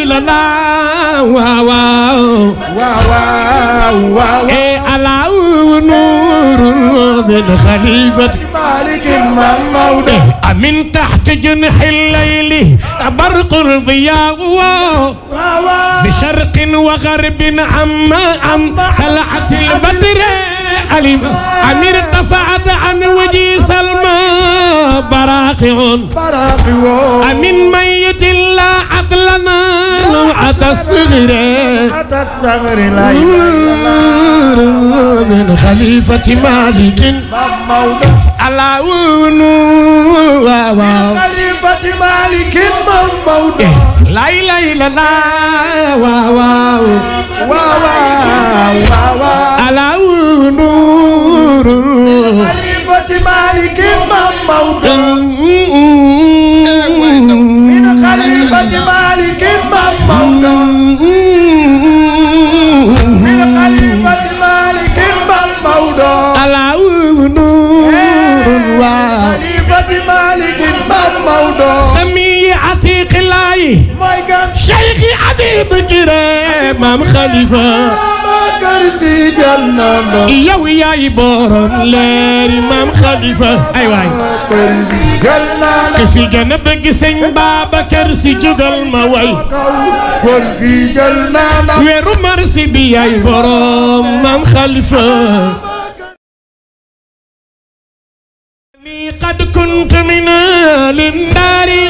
إلا الله واو واو على نور من خليفة مالك محمود من تحت جنح الليل برق الضياء بشرق وغرب عم طلعت البدر أمير ارتفعت عن وجه سلمى براقع أمن ميت لا عقلنا لوعة الصغر من خليفة مالك على خليفة مالك محمود لا إله إلا الله على نور خليفة مالك محمود من خليفة مالك محمود من خليفة مالك محمود على نور خليفة مالك محمود سمي عتيق الله شيخ حبيب كريم مام خليفة yow yaay borom leeri maam Khalifa ay waay ke fi gën a bëgg sëñ Babacar Si jugal ma way weeru marsi bi yaay borom maam Khalifa ni qad kuntu min lindaari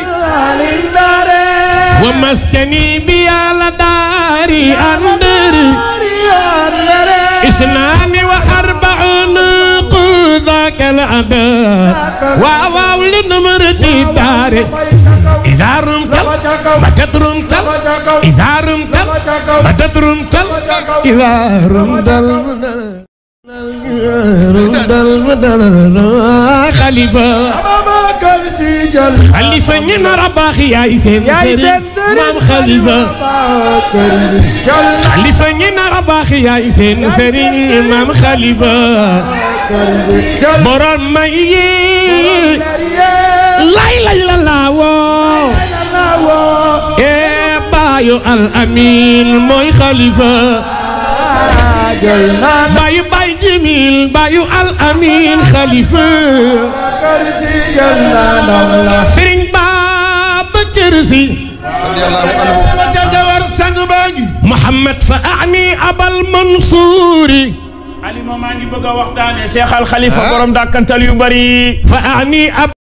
wa maskani bi ala daari andari إثنان وأربعون قل ذاك العدد واو لنمرتي داري إذا رمتل بدت رمتل إذا رمتل بدت رمتل إذا رمتل خليفة خليفة نينا رباخي يا إسين مام خليفة خليفة نينا رباخي يا إسين سرين مام خليفة بران مي لا لا لا لا إيه بايو الأمين موي خليفة بايو باي جميل بايو الأمين خليفة سرين بابكر سي محمد فأعني أبا المنصور علي ما مانgi bëgg a waxtaane Cheikh Al Khalifa borom dàkkantal yu bari فأعني